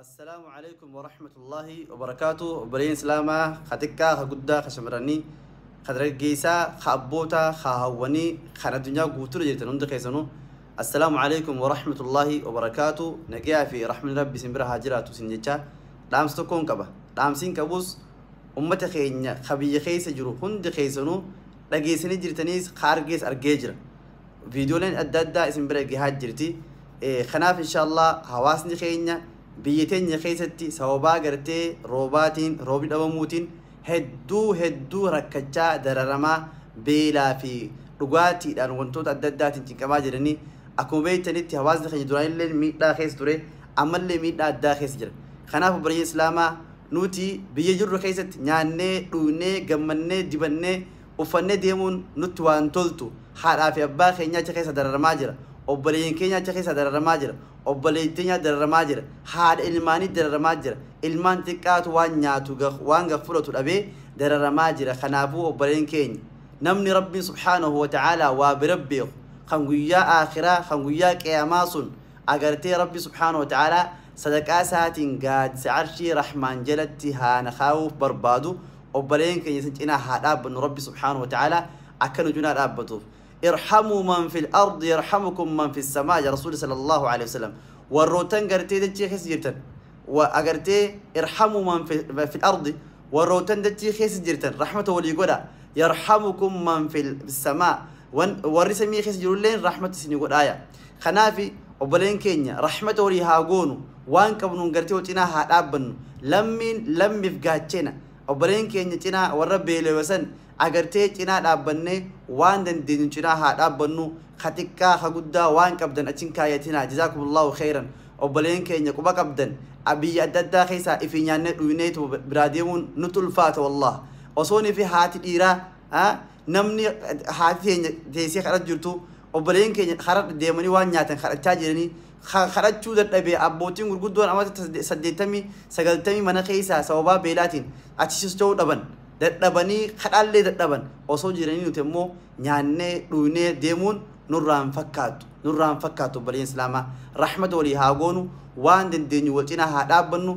Assalaamu alaikum warahmatullahi wabarakaatu. Obboleen Islaamaa ka xiqqaa, ka guddaa, ka shamarranii, ka dargaggeessaa, ka abbootaa, ka hawwanii, kan addunyaa guutuudha jirtan hunda keessanuu. Assalaamu alaikum warahmatullahi wabarakaatu. Nagayaa fi rahmanni Rabbi isin bira haa jiraatu isin jecha dhaamsa tokkoon qaba. Dhaamsiin qabus ummata keenya ka biyya keessa jiru hundi keessanuu dhageessanii jirtaniis ka argees argee jira. Viidiyooleen adda addaa isin bira gahaa jirti. Kanaaf inshaallah hawaasni keenya biyya teenya keessatti sababaa gartee roobaatiin roobni dhabamuutiin hedduu hedduu rakkachaa dararamaa beelaa fi dhugaatiidhaan wantoota adda addaatiin cinqamaa jiranii akkuma beektanitti hawaasni keenya duraanillee miidhaa keessa ture ammallee miidhaa addaa keessa jira. Kanaaf obboleeyyan Islaamaa nuti biyya jirru keessatti nyaannee dhugnee gammannee dibannee uffannee deemuun nutti waan toltu haadhaa fi abbaa keenya achi keessa dararamaa jira. Obboleeyyan keenya achi keessa dararamaa jira. Obboleeyyan keenya dararamaa jira. Haadha ilmaanii dararamaa jira. Ilmaan xiqqaatu waan nyaatu waan fudhatu dhabee dararamaa jira. Kanaafuu obboleeyyan keenya namni Rabbiin subhaanahu wa ta'aalaa waa bira beeku kan guyyaa aakhiraa kan guyyaa qiyaamaa sun agartee Rabbi subhaanahu wa ta'aalaa sadaqaa isaatiin gaaddisa arshii rahmaan jalatti haana kaa'uuf barbaadu obboleeyyan keenya isin cinaa haa dhaabbannu Rabbi subhaanahu wa ta'aalaa akka nu cinaa dhaabbatuuf. ارحموا من في الأرض يرحمكم من في السماء يا رسول صلى الله عليه وسلم. والروتن قرتي دتشي خيس جرتن وأقرتي ارحموا من في الأرض والروتن دتشي خيس جرتن رحمته ولي قدا يرحمكم من في السماء والرسمي خيس جرولين رحمة سني قد آية خنافي وبلين كينيا رحمته ولي هاغونو وان كبنون قرتي وتنا هادابن لمين لم يفقاتشنا وبلين كينيا تنا والرب لوسن agartee cinaa dhaabbannee waan dandeenyu cinaa haa dhaabbannu ka xiqqaa ka guddaa waan qabdan achin kaayatinaa jazaakumullahu khayran obboleen keenya quba qabdan biyya adda addaa keessaa ifi nyaannee dhuyneetu biraa deemuun nutti ulfaata wallah osoon ifi haati dhiiraa namni haati teenya teessee kadhatu jirtu obboleen keenya karaa deemanii waan nyaatan kadhachaa jiranii kadhachuu dadhabee abbootiin gurguddoon amata 80 90 mana keessaa sababaa beelaatiin achi socho'uu dhaban dadhabanii kadhaallee dadhaban osoo jiranii nuti immoo nyaannee dhugnee deemuun nurraan fakkaatu obboleen Islaamaa rahmata walii haa goonu waan dandeenyu wal cinaa haa dhaabbannu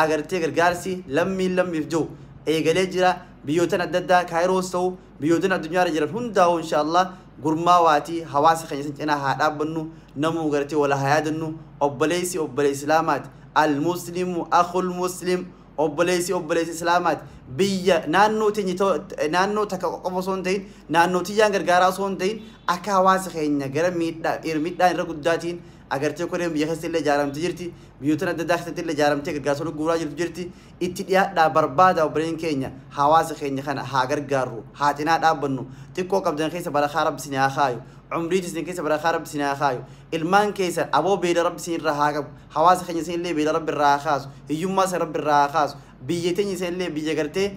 agartee gargaarsi lammiin lammiif jiru eegalee jira biyyootan adda addaa Kaayiroos ta'u biyyootan addunyaarra jiran hundaa'u inshaallah gurmaa waatii hawaasa keenya isin cinaa haa dhaabbannu namuu gartee wala haa yaadannu obboleessi obboleessi Islaamaati almuslimu akhul muslim obboleessi obboleessi Islaamaati biyya naannoo teenya naannoo takka qofa osoo hin ta'in naannoo tiyyaan gargaaraa osoo hin ta'in akka hawaasa keenya gara miidhaan irra guddaatiin agartee koreen biyya keessatti illee ijaaramtee jirti biyyoota adda addaa keessatti illee ijaaramtee gargaarsa guuraa jirtu jirti itti dhiyaadhaa barbaada obboleen keenya hawaasa keenya kana haa gargaarru haa cinaa dhaabbannu xiqqoo qabdan keessa barakaa Rabbi isin haa kaayu umrii isin keessa barakaa Rabbi isin haa kaayu ilmaan keessa aboo beela Rabbi isin irraa haa qabu hawaasa keenya isin illee beela Rabbi irraa haa kaasu hiyyummaa isin Rabbi irraa haa kaasu biyya teenya isin illee biyya gartee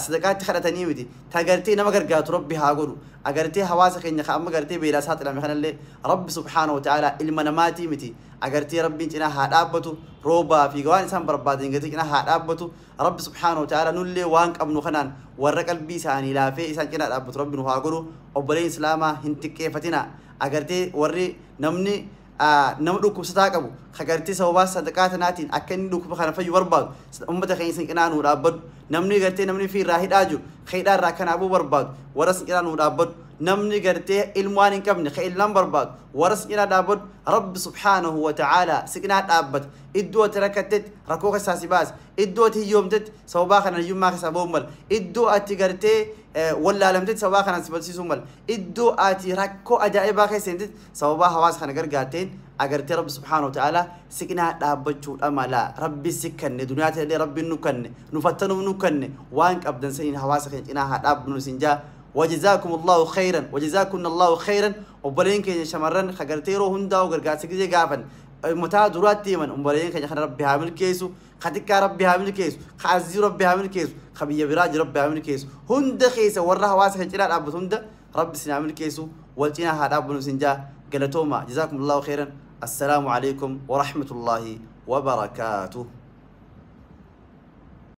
sadaqaatti kadhatanii miti ta gartee nama gargaartu Rabbi haa godhu agartee hawaasa keenya ka amma gartee beelaa saaxilame kanallee Rabbi subhaanahu wa ta'aalaa ilma namaatii miti agartee Rabbiin cinaa haa dhaabbatu roobaa fi waan isaan barbaadan gartee cinaa haa dhaabbatu Rabbi subhaanahu wa ta'aalaa nullee waan qabnu kanaan warra qalbii isaanii laafee isaan cinaa dhaabbatu Rabbi nu haa godhu obboleen Islaamaa hin xiqqeeffatina agartee warri namni nama dhukkubsataa qabu agartee sababaa sadaqaa tanaatiin akka inni dhukkuba kana fayyu barbaadu ummata keenya isin cinaa nuu dhaabbadhu namni gartee namni fi irraa hidhaa jiru hidhaa irraa kana abuu barbaadu warra isin cinaa nuu dhaabbadhu namni gartee ilmu waan hin qabne ka ilmaan barbaadu warra isin cinaa dhaabbadhu Rabbi subhaanahu wa ta'aalaa si cinaa dhaabbata iddoo ati rakkattetti rakkoo keessaa si baasa iddoo ati hiyyoomtetti sababaa kana hiyyummaa keessaa ba'uu mala iddoo ati gartee wallaalamtetti sababaa kanaan si barsiisuu mala iddoo ati rakkoo ajaa'ibaa keessa seentetti sababaa hawaasa kana gargaarteen agartee Rabbi subhaanahu wa ta'aalaa si cinaa dhaabbachuudha mala Rabbi si kanne duniyaa ta'ellee Rabbiin nu kanne nu fattanuuf nu kanne waan qabdan saniin hawaasa keenya cinaa haa dhaabbannu isin jaa وجزاكم الله خيرا وجزاكم الله خيرا وبلين كين شمرن خغرتيرو هندا وغرغاسي غزي غافن متا درات من وبلين كين خن ربي هامل كيسو خدك ربي هامل كيسو خازي ربي هامل كيسو خبي براج ربي هامل كيسو هند خيسه ورا هواس خجرا ابو هند ربي سنعمل كيسو والجنا هذا ابو سنجا قالتوما جزاكم الله خيرا السلام عليكم ورحمة الله وبركاته.